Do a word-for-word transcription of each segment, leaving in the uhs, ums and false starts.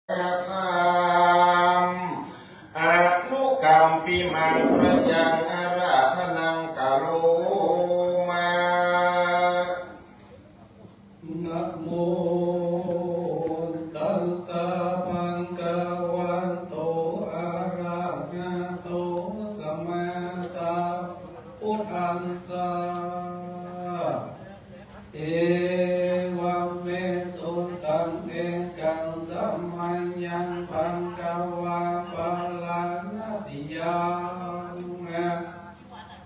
ยะถา อนุกัมปิมัง ปัจจัง อาราธนัง กะโรมะ นะโมตัสสะ ภะคะวะโต อะระหะโต สัมมาสัมพุทธัสสะ เอวัมเม สุตัง เอกัง สะมะยัง ภะคะวา ปาราณสียัง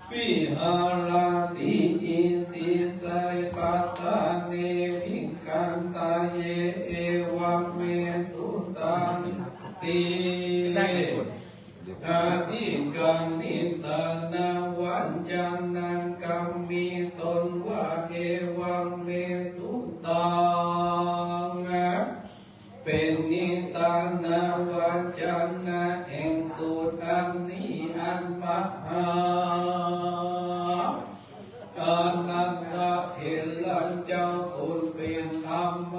วิหะระติ อิติ ไสยปะตะเน มิกขันธะเย เอวัมเม สุตัง ติ อธิกานิตานาวัจจะนะ กำมีตนว่า เอวัมเม สุตัง เป๋นนิตานาวัจจะนะแห่งสูตรอันนี้ อันมหาอานันทะเถระเจ้า ตูนเป๋นธรรม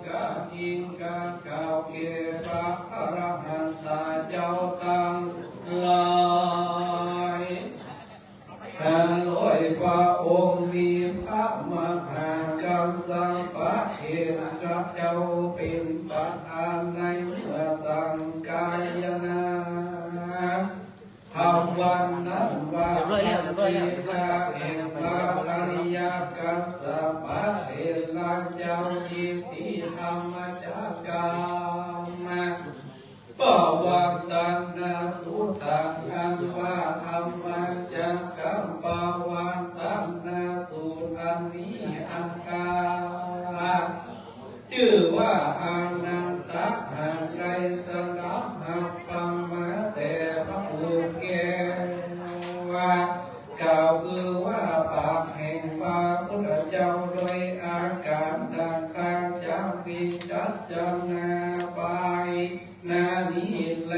กถินกะกล่าวแก่พระอรหันตะเจ้าตังหลาย ห้าร้อยพระองค์ มีพระมหากัสสปะเถระเจ้าเป๋นประธานในเมื่อสังฆายนะ ธรรมวันนั้นว่า เรียบร้อยแล้ว เรียบร้อยแล้ว เถระแห่งพระอริยกัสสปะเถระเจ้า อิติธัมมจักกัง ปวัตตนสูตัง อันว่าธรรมจักกัง ปวัตตนสูตรอันนี้ อันข้าจื้อว่าอานันทะ หากได้สดับฮับฟังมาแต่พระผู้แก้ว กล่าวคือว่าปากแห่งพระพุทธเจ้า โดยอาการดังข้าจะวิจัจจณาไป นานี้แล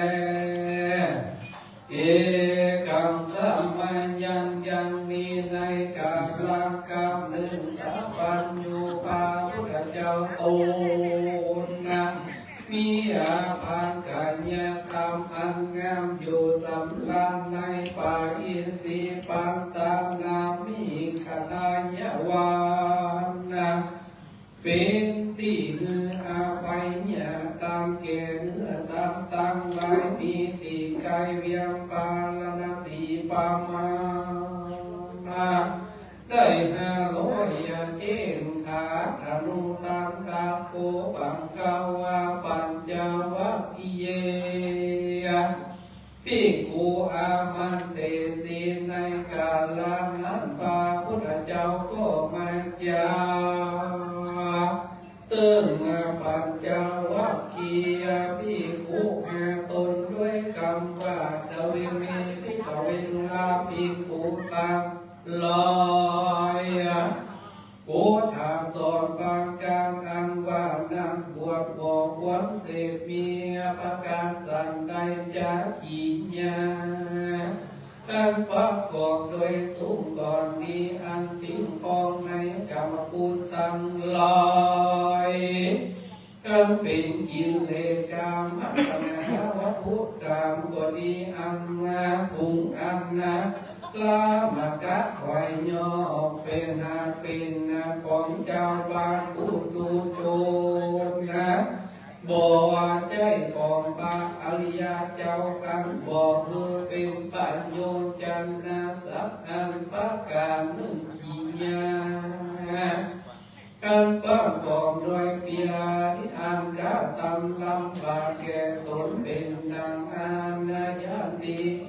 เอกัง สะมะยัง ยังมีในกาละครั้งหนึ่ง สัพพัญญู พระพุทธเจ้าตนนั้น มีอาภรกายธรรมอันงามอยู่สำราญในป่าอินทรีปัตตนามิกขทายวันนะ เป๋นตี้หื้ออภัยยธรรมแก่เนื้อสัตว์ตังหลาย มีตี้ใก้เวียงปาราณสีประมาณได้ห้าร้อยเจ๊นขา ตะโนทันตะโก ปังกวา ปัญจวัคคีเย ภิกขุ อามันเตสี ในกาละนั้นพระพุทธเจ้าก็มาจา เซิ่งมาปัญจวัคคียภิกขุห้าต๋นด้วยกำว่า ตเวเม ภิกขเว ดูราภิกขุตังหลาย พุทธาสอนประก๋านอันว่านักบวชบ่ควรเสพมีประก๋านสันใด จักขิยา อันประกอบโดยสุกรณี อันติดข้องในกามคุณตังหลาย อันเป๋นกิเลสกามตัณหาวัตถุกรรมก็ดี อันนาถุงอันนา ลามกะไหวย่อเป๋นหากเป๋นนาของเจ้าบ้านปุถุชนนะ บ่ใจ้ของพระอริยะเจ้า อันบ่หื้อเป๋นประโยชน์จันนะสักอันประก๋านนึ่ง ขิยา อันประกอบโดยเปียริอันกระตำลำบากแก่ต๋นเป๋นดังอานาญาติ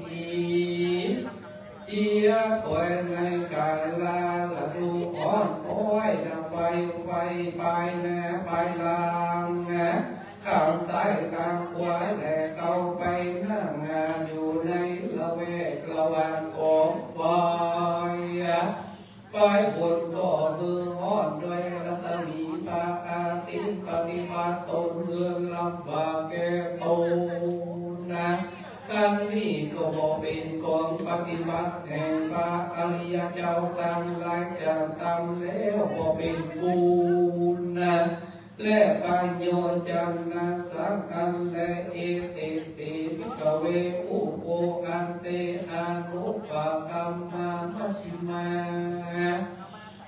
เสียไปในกาละฤดูฮ้อน อ้อยดังไฟ ไฟปายหน้าปายหลัง ข้างซ้ายข้างขวา และเข้าไปนั่งอยู่ในละแวกระหว่างกองไฟ ปายบนก็หื้อฮ้อนด้วยรัศมีพระอาทิตย์ ปฏิบัติต๋นหื้อลำบากแก่ต๋นนะ อันนี้ก็บ่เป๋นของปฏิบัติแห่งพระอริยะเจ้าตังหลาย กระตำแล้วบ่เป๋นคุณนะ และประโยชน์จันนะสั อันแล เอเต เต ภิกขะเว อุโภ อันเต อนุปปัมมา มัชฌิมา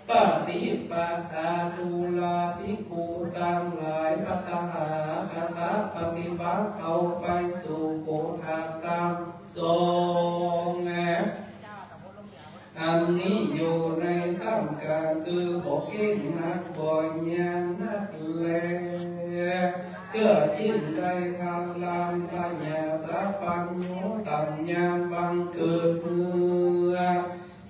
ปฏิปทา ดูราภิกขุตังหลาย ภัตตาหาคตปฏิบัติ เข้าไปสู่กุศลธรรมสอง อันนี้อยู่ในถ้ำกลาง คือบ่เข่งนัก บ่หยาบนักแล เพื่อจึงได้พลังปัญญาสัพพัญญู ตัญญาบังเกิดเหือ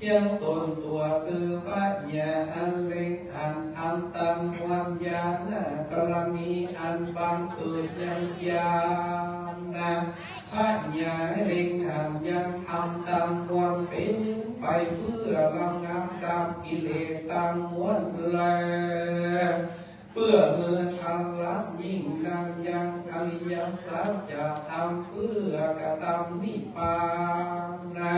ยังตนตั๋วคือปัญญาอันเล็งหันธรรมตังมวล ญาณกรณีอันบังเกิดยังญาณปัญญาเล็งหันยังธรรมตังมวล เป๋นไปเพื่อระงับดับกิเลสตังมวลแล เพื่อหื้อทะลักยิ่งนักยังอริยสัจจะธรรม เพื่อกระทำนิพพานะ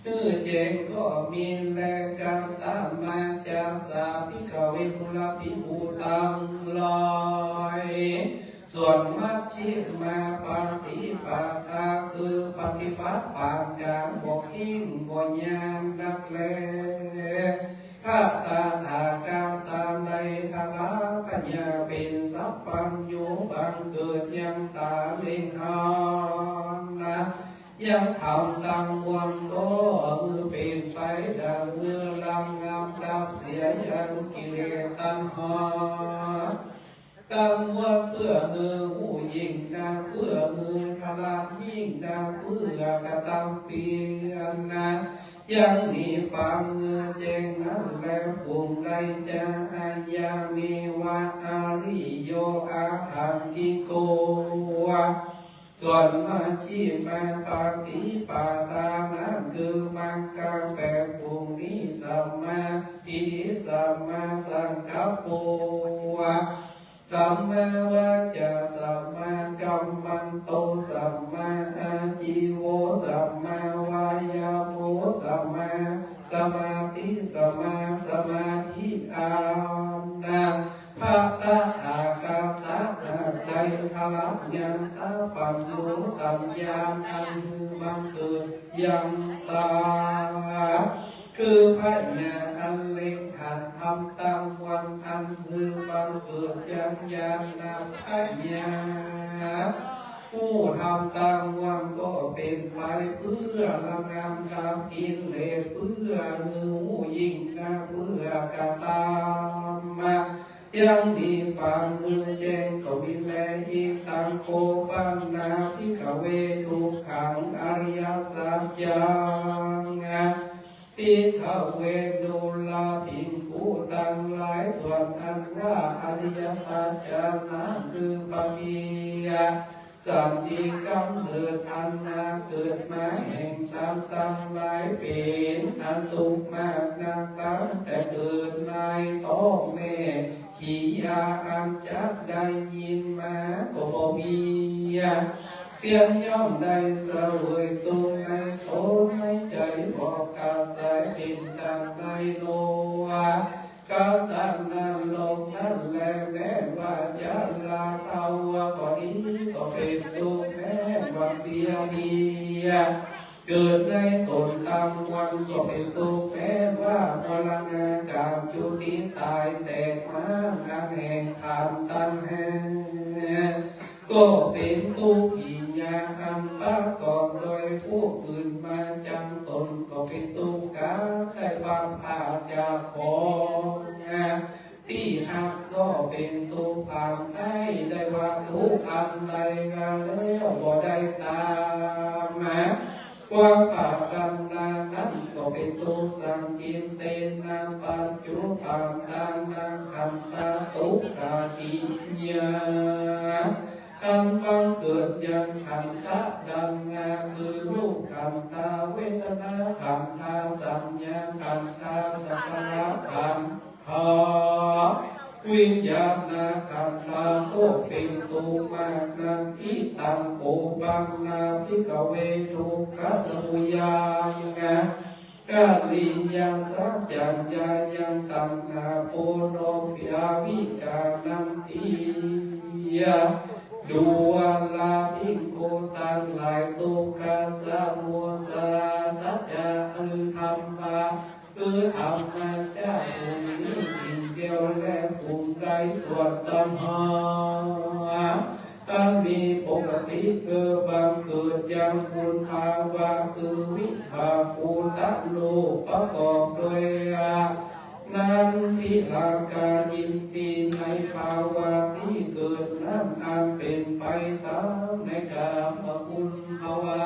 หื้อแจ้งก็มีแล กัตตามาจัสสะ ภิกขะเว ดูราภิกขุตังหลาย ส่วนมัชฌิมาปฏิปทา คือปฏิบัติปานกลาง บ่เข่งบ่หยาบนักแล พระตถาคตาได้ทะลักปัญญาเป๋นสัพพัญญู บังเกิดยังต๋าเล็งหันนะ ยังธรรมตังมวลก็หื้อเป๋นไปดังเมื่อระงับดับเสียยังกิเลสตัณหาตังมวล เพื่อหื้อฮู้ยิ่งนัก เพื่อหื้อทะลักยิ่งนัก เพื่อกระทำเตียนนะ ยังนิพพานเมื่อแจ้งนั้นแล ฝูงใดจา อายะเมวะ อริโย อะหังคิโก ส่วนมัชฌิมาปฏิปทานั้น คือมรรคแปดฝูงนี้ สัมมาทิฏฐิ สัมมาสังกัปโป สัมมาวาจา สัมมากัมมันโต สัมมาอาจีโว สัมมาวายาโม สัมมาสมาธิ สัมมาสมาธิญาณ พระตถาคตะหากได้ทะลักยังสัพพัญญูตัญญาอันหื้อบังเกิดยังต๋า คือปัญญาอันเล็งหันธรรมตังมวลอันหื้อบังเกิดยังญาณปัญญา ฮู้ธรรมตังมวลก็เป๋นไปเพื่อระงับดับกิเลส เพื่อหื้อฮู้ยิ่งนัก เพื่อกระทำยังนิพพานเมื่อแจ้งก็มีแล อิทัง โค ปัณณา ภิกขะเว ทุกขัง อริยสัจจัง ภิกขะเว ดูราภิกขุตังหลาย ส่วนอันว่าอริยสัจจะนั้น คือปฏิสนธิ กำเนิดอันมาเกิดมาแห่งสัตว์ตังหลาย เป๋นอันทุกข์มากนัก ตั้งแต่เกิดในต๊องแม่ กิริยาอันจักได้ยินมาก็บ่มี เตียนย่อมได้เสวยทุกข์ในต๋นในใจ๋ บ่ขาดสาย เป๋นดังในโลกัตตะนรกนั้นแล แม้ว่าจะลาเต้าก็ดี ก็เป๋นทุกข์แม้วันเดียวเดียว เกิดในต๋นตังมวลก็เป๋นทุกข์แม้ว่ามรณาการ จุติต๋ายแตกม้าง อันแห่งขันธ์ตังห้า ก็เป๋นทุกขิยา อันประกอบโดยผู้อื่นมาจังต๋น ก็เป๋นทุกข์กาได้พลัดพรากจากของตี้ฮัก ก็เป๋นทุกข์ความใคร่ได้วัตถุอันใดมาแล้วบ่ได้ตามมา ความปรารถนานั้นก็เป๋นทุกข์ สังกิตเตนะ ปัจจุปันนานัง ขันธา ทุกขากิริยา อันบังเกิดยังขันธะดังหน้า คือรูปขันธา เวทนาขันธา สัญญาขันธา สังขารขันธา วิญญาณขันธา ก็เป๋นทุกข์มากนัก อิทัง โค ปัณณา ภิกขะเว ทุกขะสมุทยายัง อริยสัจจัง ยายัง ตัณหา ปูโรปยาวิกานันทิยา ดูราภิกขุตังหลาย ทุกขสมุทัยสัจจะ คือธรรมะ คือธรรมะ จักขุนี้สิ่งเดียวแล ฝูงใดสวดธรรมะ อันมีปกติคือบังเกิดยังคุณภาวะ คือวิบากภูตะรูปประกอบด้วย นั้นพิราคายินดีในภาวะที่เกิดนั้น อันเป็นไปตามในกามคุณภาวะ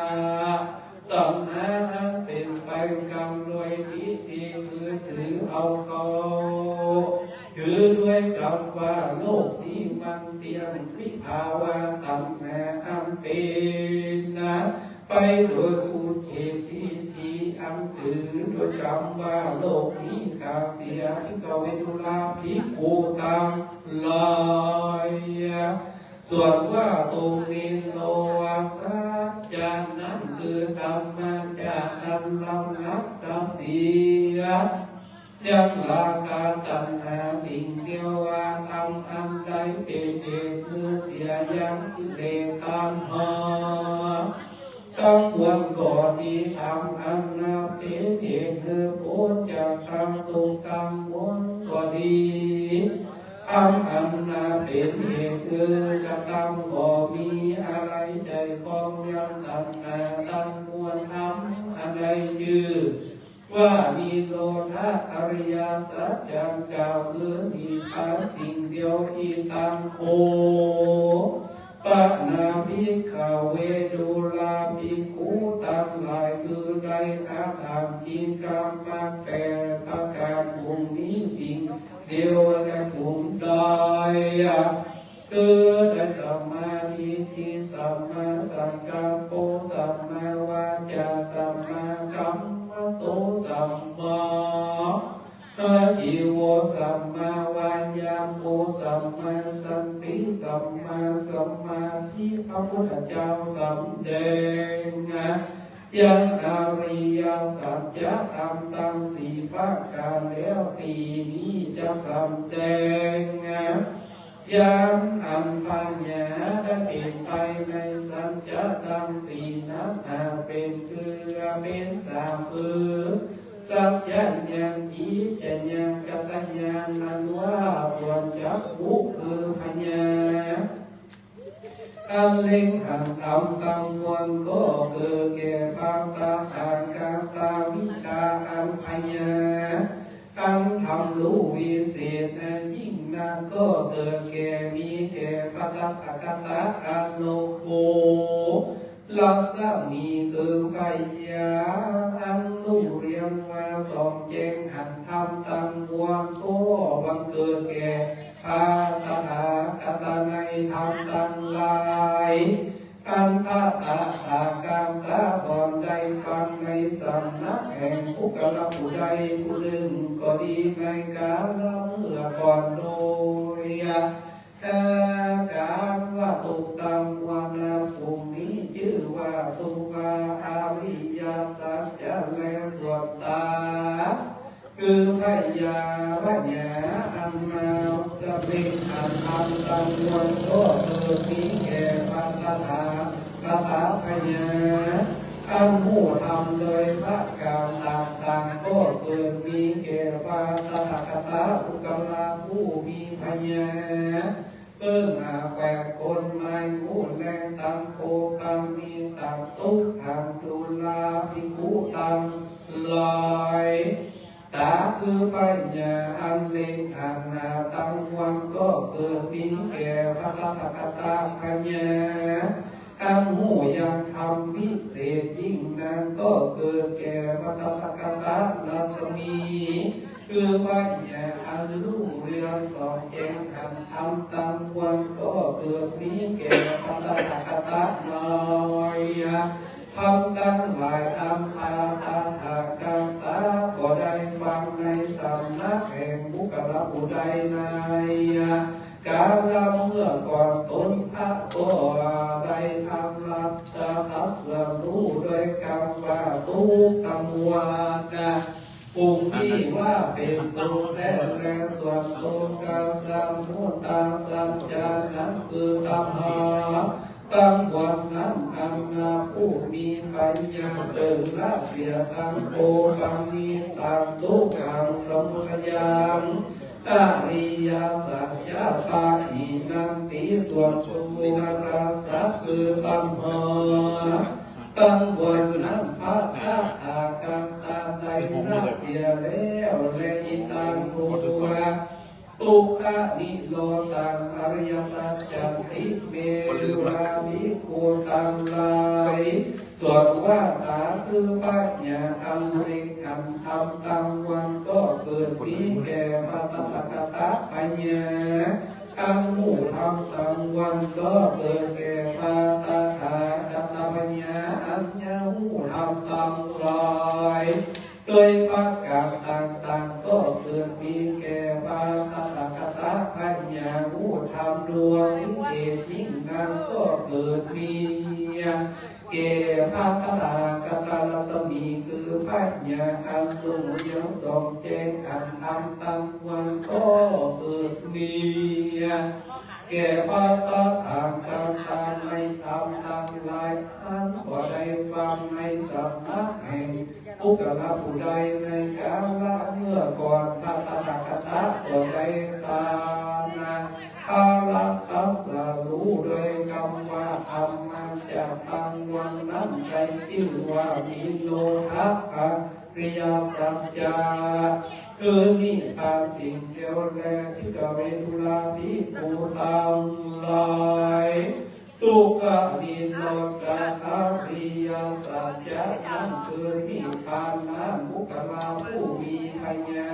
ตัณหาอันเป็นไปกำด้วยทิฏฐิคือถือเอาเข้า ถือด้วยกำว่าโลกนี้มันเตี้ยง วิภาวะตัณหาอันเป็นไปโดยอุเฉททิฏฐิอันถือด้วยกำว่าโลกนี้ขาดเสีย ภิกขเว ดูราภิกขุตังหลาย ส่วนว่าตรงนิโรธสัจจะนั้น คือธรรมะ จักอันระงับดับเสียยังราคะ ตัณหา สิ่งเดียวว่า ธรรมอันใดเป็นเหตุหื้อเสียยังกิเลสตัณหา ตังมวลก็ดี ธรรมอันนาเป๋นเหตุหื้อป๊นจากตังตุ๊กข์ตังมวลก็ดี ธรรมอันนาเป๋นเหตุหื้อกระทำบ่มีอะไรใจ้ข้องยังตัณหาตังมวล ธรรมอันใดจื้อว่านิโรธะ อริยสัจจังกล่าวคือนิพพานสิ่งเดียว อิทัง โข ปะนา ภิกขเว ดูราภิกขุตังหลาย คือได้อธรรมกิจกรรมมรรคแปดประก๋าน ฝูงนี้สิ่งเดียวแล ฝูงใด คือได้สัมมาทิฏฐิ สัมมาสังกัปโป สัมมาวาจา สัมมากัมมันโต สัมมา อาชีโว สัมมาวายาโม สัมมาสัตติ สัมมาสมาธิ พระพุทธเจ้าสำแดงยังอริยสัจจะธรรมตังสี่ประก๋านแล้ว ตี้นี้จะสำแดง ยังอันพญาได้เป๋นไปในสัจจะตังสี่นั้น หากเป๋นคือ เป๋นสามคือ สัจจะญาณ ทิฏฐิญาณ คตญาณ อันว่าส่วนจักขุคือพญา อันเล็งหันธรรมตังมวลก็เกิดแก่พระตถาคตา วิชชาอันพญา อันธรรมฮู้วิเศษยิ่งนักก็เกิดแก่มีแก่พระตถาคตา อโลโก รัศมีคือพญา อันฮู้เรืองว่าส่องแจ้งหันธรรมตังมวลก็บังเกิดแก่พระตถาคตาในธรรมตังหลาย อันพระตถาคตาบ่ได้ฟังในสำนักแห่งปุคคละผู้ใดผู้นึ่งก็ดี ในกาละเมื่อก่อนโดยอาก๋านว่าตุ๊กข์ตังมวล ฝูงนี้จื้อว่าตุ๊กขะอริยสัจจะแล ส่วนตา คือพญา พญา อันมาเล็งหันธรรมตังมวลก็เกิดมีแก่พระตถาคตา พญา อันฮู้ธรรมโดยประก๋านต่างๆ ก็เกิดมีแก่พระตถาคตา ปุคคละผู้มีพญา เปิ้งอาแปดคนไม้ฮู้แล ตังโภคะมิตัง ตุ๊กขัง ดูราภิกขุตังหลาย ตาคือพญา อันเล็งหันธรรมตังมวลก็เกิดมีแก่พระตถาคตา พญา อันฮู้ยังธรรมวิเศษยิ่งนักก็เกิดแก่พระตถาคตา รัศมี คือพญา อันฮู้เรืองส่องแจ้งหันธรรมตังมวลก็เกิดมีแก่พระตถาคตา น้อย ธรรมตังหลายอันพระตถาคตาก็ได้ฟังในสำนักแห่งปุคคละผู้ใดในกาละเมื่อก่อน ตนพระก็ได้ตรัสตรัสฮู้โดยกำว่าตุ๊กข์ตังมวล ผู้ตี้ว่าเป๋นโตแต๊แล ส่วนโตกะสมุตตาสัจจะนั้น คือตัณหาตังมวลนั้น อันหาผู้มีปัญญาเปิงละเสียตัง โอปันนิตัง ทุกขัง สมุตยัง อริยสัจจะ ปะหินันติ ส่วนโทกะสะ คือตัณหาตังมวลนั้น พระตถาคตะได้ละเสียแล้วแล อิตัง โท ทุกขนิโรธัง อริยสัจจันติ เม ดูราภิกขุตังหลาย ส่วนว่าต๋าคือพญาอันเล็งหันธรรมตังมวล ก็เกิดมีแก่พระตถาคตะพญา อันฮู้ธรรมตังมวล ก็เกิดแก่พระตถาคตะพญา อันยังฮู้ธรรมตังหลาย โดยประก๋านต่างๆ ก็เกิดมีแก่พระตถาคตะพญา ฮู้ธรรมดวงวิเศษยิ่งนัก ก็เกิดมี แก่พระตถาคตรัศมี คือพญาอันรุ่งเรืองส่องแจ้งหันธรรมตังมวล ก็เกิดมี แก่พระตถาคตะในธรรมตังหลาย อันบ่ได้ฟังในสำนักแห่งปุคคละผู้ใด ในกาละเมื่อก่อน พระตถาคตะก็ได้ตรัส ตรัสรู้โดยกำว่า ธรรมจักตังมวลนั้น ได้จื้อว่ามีโลภะ อริยสัจจะ คือนิพพานสิ้นเดียวแล ภิกขเว ดูราภิกขุตังหลาย ทุกขนิโรธะ อริยสัจจะนั้น คือนิพพานนั้น ปุคคละผู้มีปัญญา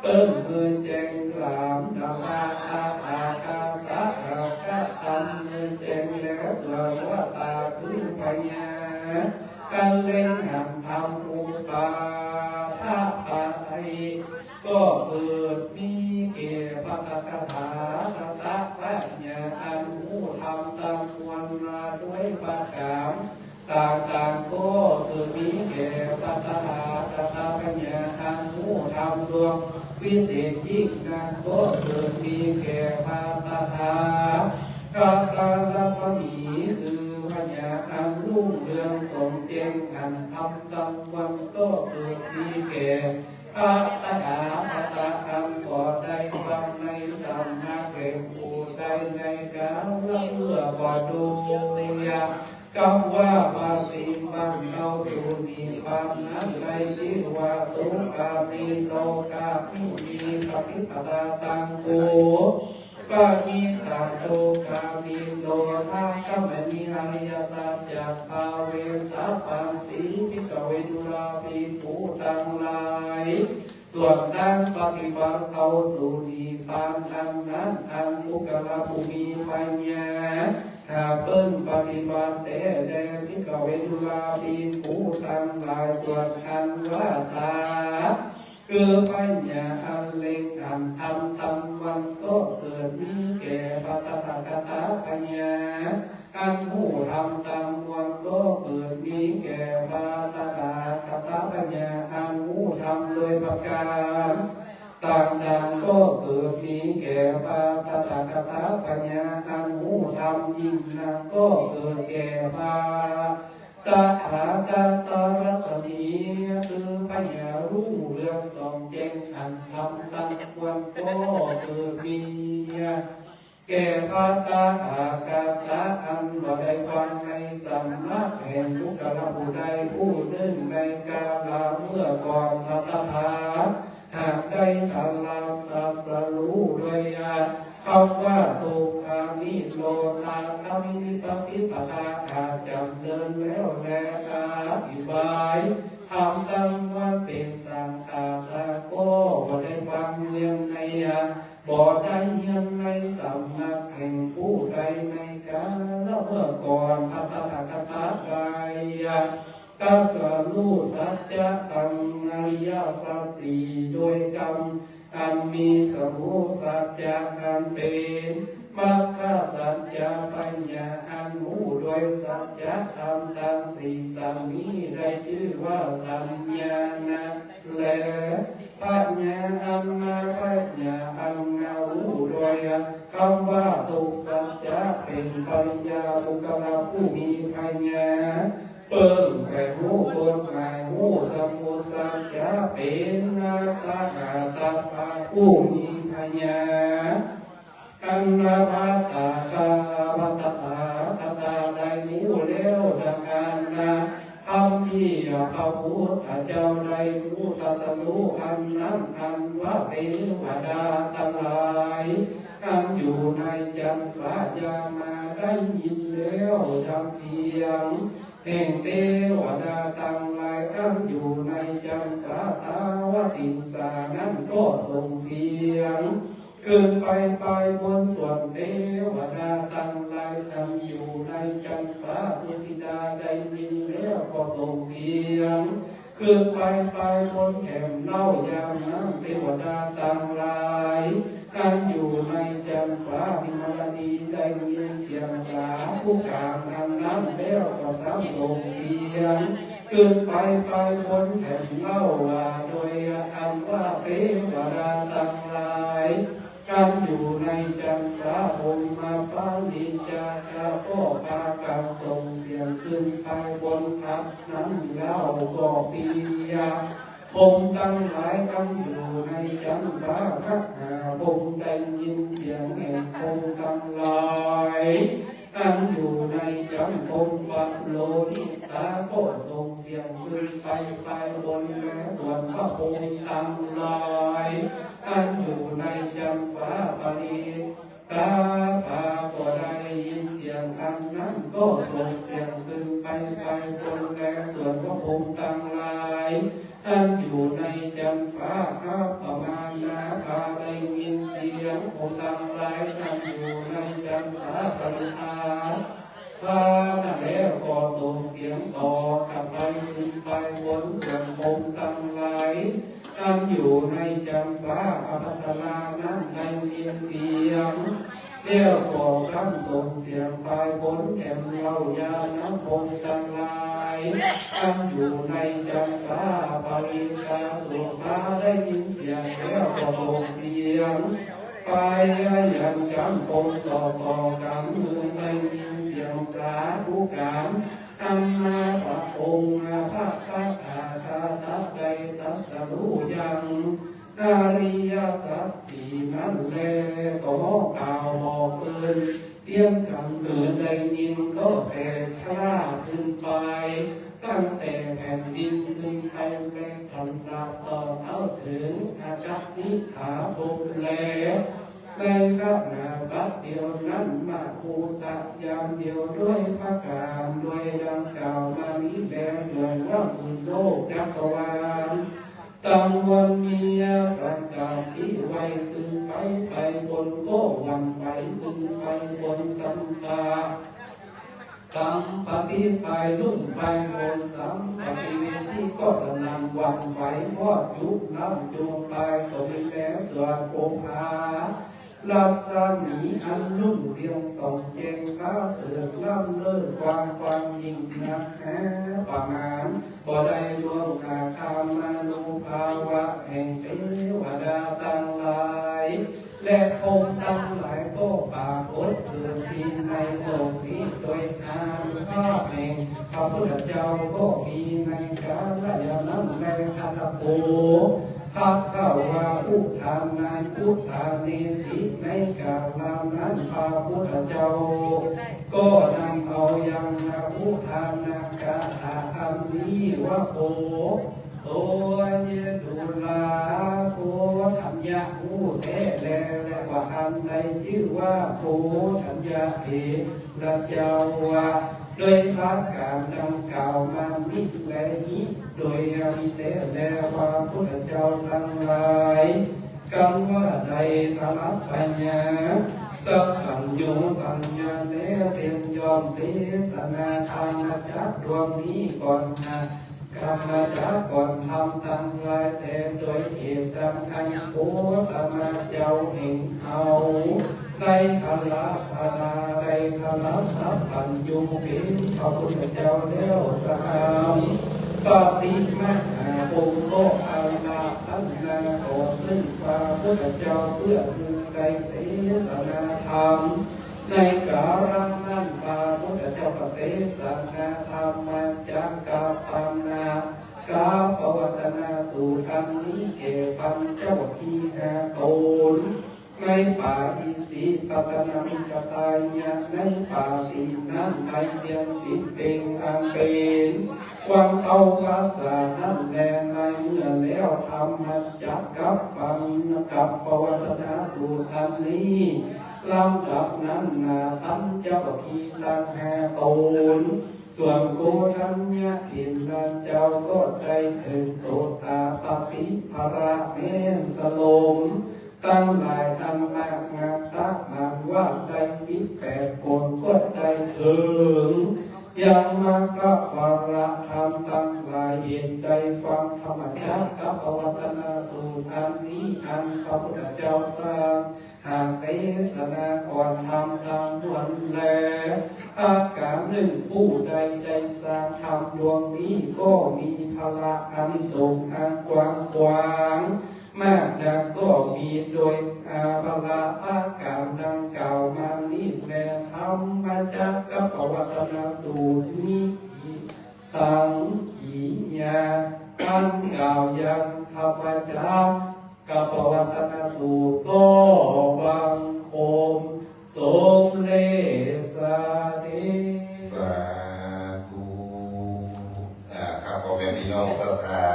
เปิ้นเมินแจ้งหลาม ดังว่าตถาคตะ หากกระทำเมินแจ้งแล้ว ส่วนว่าต๋าคือพญา อันเล็งหันธรรมอุปาทะปะไทย ก็เกิดมีแก่พระตถาคตะพญา อันฮู้ธรรมตังมวลมาโดยประก๋าน ต่างๆ ก็เกิดมีแก่พระตถาคตะพญา อันฮู้ธรรมดวงวิเศษยิ่งนัก ก็เกิดมีแก่พระตถาคตรัศมี คือพญาอันรุ่งเรืองส่องแจ้งหันธรรมตังมวล ก็เกิดมีแก่พระตถาคตะ อันบ่ได้ฟังในสำนักแห่งผู้ใด ในกาละเมื่อก่อน โดย กำว่าปฏิบัติเข้าสู่นิพพานนั้น ได้จื้อว่าทุกขามิโรคามินี ปฏิปทาตัง โอปะนิตา ทุกขามิโรธาคามินี อริยสัจจะ ภาเวทะปันติ ภิกขเว ดูราภิกขุตังหลาย ส่วนตางปฏิบัติเข้าสู่นิพพานอันนั้น อันปุคคละผู้มีปัญญา หากเปิ้นปฏิบัติแต๊แล ภิกขเว ดูราภิกขุตังหลาย ส่วนอันว่าต๋า คือพญาอันเล็งหันธรรมตังมวล ก็เกิดมีแก่พระตถาคตะพญา อันฮู้ธรรมตังมวล ก็เกิดมีแก่พระตถาคตะพญา อันฮู้ธรรมโดยประก๋านต่างๆ ก็เกิดมีแก่พระตถาคตะพญา อันฮู้ธรรมยิ่งนัก ก็เกิดแก่พระตถาคตรัศมี คือพญารุ่งเรืองส่องแจ้งหันธรรมตังมวล ก็เกิดมี แก่พระตถาคตะ อันบ่ได้ฟังในสำนักแห่งปุคคละผู้ใดผู้นึ่ง ในกาละเมื่อก่อน พระตถา หากได้ตรัสตรัสรู้โดยอาคำว่าทุกขามิโรธาคามินี ปฏิปทา หากดำเนินแล้วแล อธิบายธรรมตังมวลเป๋นสังขาร ก็บ่ได้ฟังเฮียนใน บ่ได้เฮียนในสำนักแห่งผู้ใด ในกาละเมื่อก่อน พระตถาคตะได้ตรัสรู้สัจจะตัง อริยสัจสี่ โดยกำอันมีสมุสัจจะอันเป๋นมรรคสัจจะ ปัญญาอันฮู้โด สัจจะธรรมตังสี่สันนี้ได้จื้อว่าสัญญานะแล พญาอันนา พญาอันนาฮู้โดยกำว่าทุกข์สัจจะเป๋นปริญญาปุคคละผู้มีปัญญา เปิ้งแป๋งฮู้กฎหมาย ฮู้สมมุติสัจจะเป๋นอัตถะ อัตถะผู้มีปัญญา อันว่าตถาคตา ตถาคตาได้ฮู้แล้วดังอั้นนะ ธรรมตี้พระพุทธเจ้าได้ฮู้ตรัสฮู้อันนั้น อันว่าเตวดาตังหลาย อันอยู่ในจั๊นฟ้ายามาได้ยินแล้วดังเสียงแห่งเตวดาตังหลาย อันอยู่ในจั๊นฟ้า ท้าวติงสานั้นก็ส่งเสียง ขึ้นไปปายบนส่วนเตวดาตังหลาย อันอยู่ในจั๊นฟ้าทุสิตาได้ยินแล้วก็ส่งเสียง ขึ้นไปปายบนแถมเล่า ยามนั้นเตวดาตังหลาย อันอยู่ในจั๊นฟ้าวิมลดีได้ยินเสียงสาธุการอันนั้นแล้วก็ซ้ำส่งเสียง ขึ้นไปปายบนแถมเล่าว่า โดยอันว่าเตวดาตังหลาย อันอยู่ในจั๊นฟ้าพรหมปริจจาคะก็ปากั๋นส่งเสียงขึ้นไปบนทัพนั้นเล่าก็เปีย พรหมตังหลายอันอยู่ในจั๊นฟ้ามหาพรหมได้ยินเสียงแห่งพรหมตังหลาย อันอยู่ในจั๊นพรหมโลหิตาก็ส่งเสียงขึ้นไปปายบนแลส่วนว่าพรหมตังหลาย อันอยู่ในจั๊นฟ้าปริตตาภาก็ได้ยินเสียงอันนั้นก็ส่งเสียงขึ้นไปปายบนแลส่วนว่าพรหมตังหลาย อันอยู่ในจั๊นฟ้าอัปปมาณาภาได้ยินเสียงพรหมตังหลาย อันอยู่ในจั๊นฟ้าปริตตาภานั้นแล้วก็ส่งเสียงตอบกลับไปขึ้นไปบนส่วนพรหมตังหลาย อันอยู่ในจั๊นฟ้าอัปสรานั้นได้ยินเสียง แล้วก็ซ้ำส่งเสียงปายบนแถมเล่ายามนั้นพรหมตังหลาย อันอยู่ในจั๊นฟ้าปริตตาสุภาได้ยินเสียงแล้วก็ส่งเสียงไปยังจั๊นพรหมต่อๆ กั๋น หื้อได้ยินเสียงสาธุการ อันว่าพระองค์พระตถาคตะได้ตรัสฮู้ยังอริยสัจสี่นั้นแล ก็กล่าวบอกเปิ้นเตียนกั๋นหื้อได้ยินก็แผ่ชราขึ้นไป ตั้งแต่แผ่นดินขึ้นไปแล ตลอดต่อเอาเถิงอากัปนิหาภพแล ในขณะบัดเดี๋ยวนั้น มะฮูตะยามเดียว ด้วยประก๋านด้วยดังกล่าวมานี้แล ส่วนว่าหมื่นโลกจักรวาลตังมวลมีสังกัปปิไหวขึ้นไป ไปบนก็หวั่นไหวขึ้นไปบนสัมปะ กัมปติไปลุ่มไปบนสัมปติเวทีก็สนั่นหวั่นไหว ฮอดยุคล้ำจงไปก็มีแล ส่วนโอภารัศมีอันรุ่งเรืองส่องแจ้งประเสริฐล้ำเลิศกว้างขวางยิ่งนักหาประมาณบ่ได้ ล่วงอาคามานุภาวะแห่งเตวดาตังหลาย และพรหมตังหลายก็ปรากฏเกิดขึ้นในโลกนี้ โดยอานุภาพแห่งพระพุทธเจ้าก็มีในกาลยานั้นแล ภัทโท ภักขวา อุทานัง อุทาเนสิ ในกาลนั้นพระพุทธเจ้าก็นำเอายังอุทานกถาอันนี้ว่า โอ โต เย ดูรา โกฏัญญะ ฮู้แต๊แล และว่าอันใดจื้อว่าโกฏัญญะเถระเจ้า ว่าโดยประก๋านดังกล่าวมานี้แล อิ โดยอามิเตแล ว่าพุทธเจ้าตังหลาย กำว่าใด ตรัสปัญญา สัพพัญญูปัญญาแล้ว เต็มย่อมเตสนาธรรมจักรดวงนี้ก่อนนะ กำมาจากก่อนธรรมตังหลาย แต่โดยเหตุดังอั้น โคตมะเจ้าแห่งเฮา ได้ทะละพานา ได้ทะละสัพพัญญู เป๋นพระพุทธเจ้าแล้วสหาม ปฏิมหาองค์ก็อาราธนา ขอเชิญพระพุทธเจ้า เปื้อหื้อได้เตสนาธรรม ในกาละนั้น พระพุทธเจ้าก็เตสนาธรรมจักกัปปะวัตนสูตรอันนี้แก่ปัญจวัคคีย์ห้าต๋น ในป่าอิสิปตนมฤกขาฏะ ในป่าตี้นั้น ในเดือนสิบเพ็งอันเป๋นวันเข้าพรรษานั้นแล ในเมื่อแล้วธรรมจักกัปปะวัตนสูตรอันนี้ ลำดับนั้นนา ปัญจวัคคีย์ตังห้าต๋น ส่วนโกณฑัญญะเถระเจ้าก็ได้เถิงโสตาปัตติผละแม้นสลมตังหลายอันมากมายประมาณว่าได้สิบแปดโกณ ก็ได้เถิงยังมรรคผลธรรมตังหลาย เหตุใดฟังธรรมจักกัปปะวัตนสูตรอันนี้ อันพระพุทธเจ้าตรัส หากเตสนาก่อนธรรมตังมวลแล ประก๋านนึ่ง ผู้ใดได้สร้างธรรมดวงนี้ก็มีผละอานิสงส์อันกว้างขวางมากนัก ก็มีโดยอาผละประก๋านดังกล่าวมานี้แล ธรรมจักกัปปะวัตนสูตรนี้ ตังกิริยาอันกล่าวยังธรรมจักกัปปะวัตนสูตรก็บังคมสมเร็จเสีย สาธุ อ่า ครับ พ่อแม่พี่น้องศรัทธา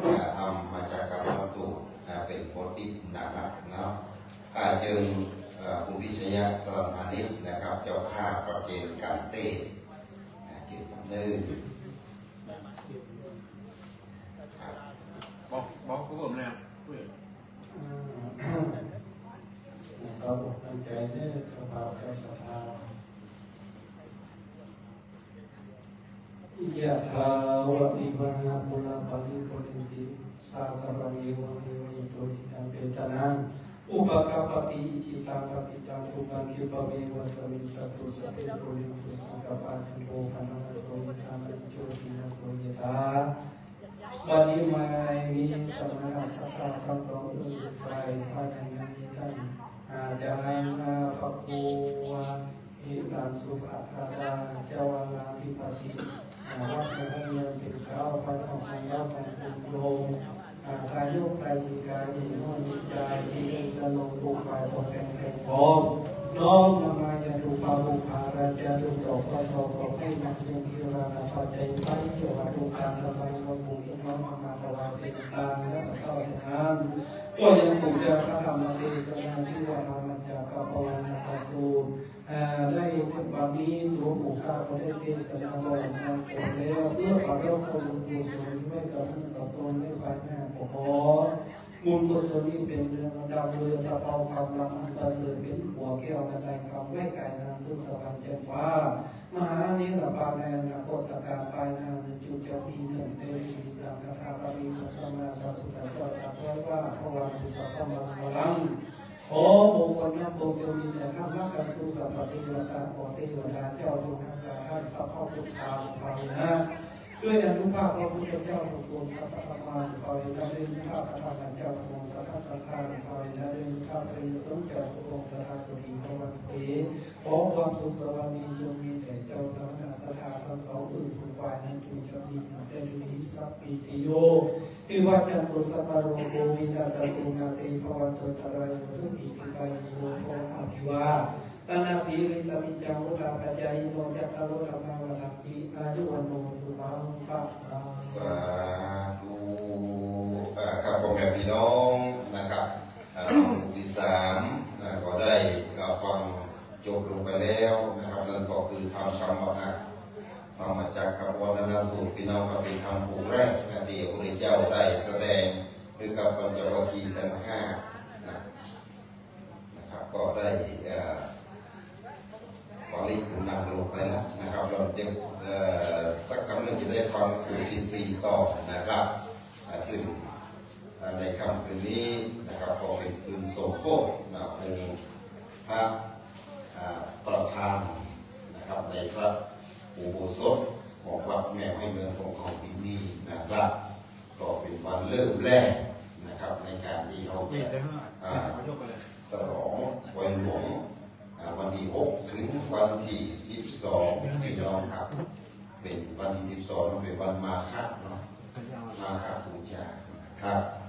อ่า ธรรมจักกัปปะวัตนสูตร อ่า เป๋นบทตี้หนานักเนาะ อ่า จึง อ่า คุณพิชยะ สรัญพานิชนะครับ เจ้าภาพประเคนก๋านเตสน์ อ่า จึงดำเนิน ครับ บอก บอกผู้ร่วมแล้ว อ่า ตั้งอกตั้งใจ๋เน่อ เจ้าภาพเจ้าศรัทธา ยะถาวาริวะหาปูราปะริปูเรนติสาคารัง เอวะเมวะอิโต ทิตังเปตานัง อุปะกัปปะติ อิจิตังปะติตัง ตุมหังคิปะเมวะสะมิชฌะตุ สัพเพปูเรนตุสังกัปปะ จันโทปะนะระโส ยะถา มะณิ โชติระโส ยะถา บัดนี้มามีสมณะศรัทธาตังสองเอื้องฝ่าย ภายในนั้นมีต้านอาจ๋ารย์ อา พระครูวา หิรัญสุภัททรา เจ้าวาราธิปติ อา วัดมหาวิหารเป๋นเก๊า พระนครหลวง พระนครหลวง อา ทายกไตรสิกา อิโนนิจา ที่ได้สนองปลูกฝ่ายตกแต่งแปลงปลอม น้อมนำมายังตุปาปุปผาราชา ตุต่อข้อต่อขอให้นำยังที่ราคาปัจจัยไป เพื่อวัตถุการถวายพระภูมิ น้อมนำมาถวายเป็นทานและต่อจากนั้น ก็ยังคงจะพระธรรมเตสนาที่ว่าธรรมจักกัปปะวัตนสูตร อ่า ได้ถึงวันนี้ ตัวหมู่ข้าก็ได้เตสนาบรรณาคมแล้ว เพื่อประกอบบุญกุศลไว้กับเมืองกับตนในภายหน้า ก็ขอบุญกุศลนี้เป็นเรืองดำเรือสะเปาคำลำอันประเสริฐ เป็นหัวแก้วบันไดคำไว้ไกลนาน พุทธสะพานชั้นฟ้า มหานิรปานในอนาคตกาลปายหน้านั้น จุจะมีเถิงเตติตัง คาถาบาลีพระสัมมาสัมพุทธเจ้าตรัสไว้ว่า ภะวันตุสัพพะมังคลัง ขอมงคลทั้งปวงจงมีแด่ท่าน รักขันตุสัพพะเทวะตา ขอเทวดาเจ้าจงรักษาท่าน สัพพะพุทธานุภาเวนะ ด้วยอานุภาพพระพุทธเจ้าทุกองค์ สัพพะธรรมานุภาเวนะ ด้วยอานุภาพพระธรรมเจ้าทุกองค์ สัพพะสังฆานุภาเวนะ ด้วยอานุภาพพระอริยสงฆ์เจ้าทุกองค์ สัทธาโสติภะวันตุเต ขอความสุขสวัสดีจงมีแด่เจ้าสมณะศรัทธาทั้งสองเอื้องฝ่ายนั้น จุจะมีเถิงเตติ สัพพีติโย วิวัจจันตุ สัพพะโรโควินัสสะตุ มาเตภะวันตุ อันตะราโย สุขีทีฆายุโก ภะวะ อะภิวาทะนะสีลิสสะนิจจัง วุฑฒาปะจายิโน จัตตาโร ธัมมา วัฑฒันติ อายุ วัณโณ สุขัง พะลัง สาธุ อ่า ครับ พ่อแม่พี่น้องนะครับ อ่า หมู่ตี้สามนะ ก็ได้รับฟังจบลงไปแล้วนะครับ นั่นก็คือธรรม ธรรมะ ธรรมจักกัปปะวัตนสูตร พี่น้องครับ เป๋นธรรมบทแรกนะ ตี้พระพุทธเจ้าได้แสดงหื้อกับปัญจวัคคีย์ตังห้านะ นะครับ ก็ได้ เอ่อ ปริปุณณาโลกไปแล้วนะครับ เราจะ เอ่อ สักคำหนึ่งจะได้ฟังกลุ่มที่สี่ต่อนะครับ อ่า ซึ่ง อ่า ในค่ำคืนนี้นะครับ ก็เป๋นคืนสมโภชนะ องค์พ ครับ อ่า ประธานนะครับ ในพระอุโบสถของวัดแม่ห้อยเมืองของเฮาตี้นี่นะครับ ก็เป๋นวันเริ่มแรกนะครับ ในก๋านตี้เฮาจะ อ่า ฉลองปอยหลวง อ่า วันตี้หกเถิงวันตี้สิบสอง พี่น้องครับ เป๋นวันตี้สิบสอง เป๋นวันมาฆะเนาะ มาฆบูชาครับ